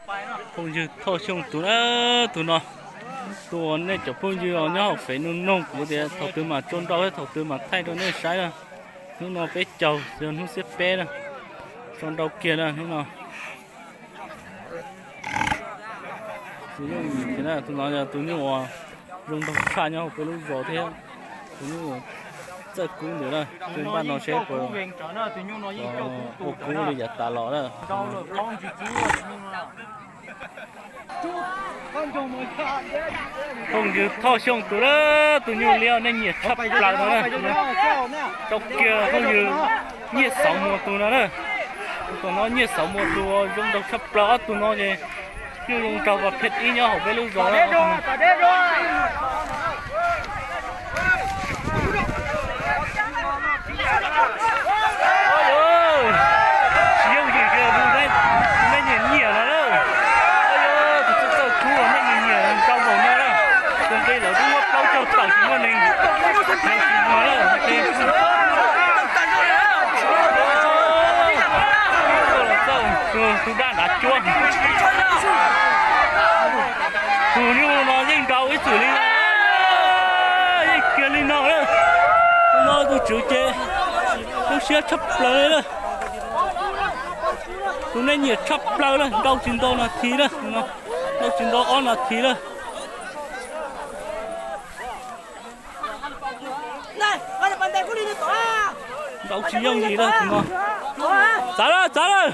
Phooj ywg Thoj Xyooj tus na, tus no, tus uas nej cov phooj ywg nyob hauv fev nug noog kuv tias thaum twg mam tso nrau thiab thaum twg mam thaij rau nej saib na. Hnub no peb caug, yog hnub xiab peb na, tso nrau kiag na hnub no. Tus no yog tus nyuj uas zoo nraug tshaj nyob hauv peb lub zos thiab. Tus nyuj txawj kub ntawd na, peb npaj no seb puas ua kub li yav tas los na. Phooj ywg Thoj Xyooj tus na, tus nyuj liab nej nyiam tshaj plaws no na. Rau kiag phooj ywg Nyiaj Xauv Muas tus no na. Tus no Nyiaj Xauv Muas tus zoo nraug tshaj plaws, ob tug no ces nyuj zoo nraug pas phem ib nyob hauv peb lub zos. Tsis yooj yim, nej nyiam nyiam no na. Tus txawj txawj kub nej nyiam nyiam nrau npaum no na. Tus nqi lawv twb muab plaub caug tawm tsis muaj neeg, lawv tsis muag na. Tus dab nrad cuab, tus nyuj no yeej nrau ib txwm li no, yeej kiag li no na. Tus no tus tswv ces lub siab tshaj plaws li na. Tus nej nyiam tshaj plaws na, nrau tsis ntau nas this na, nrau tsis ntau ob nas this na. Nrau tsis yooj yim na tus no. Txav lawm, txav lawm.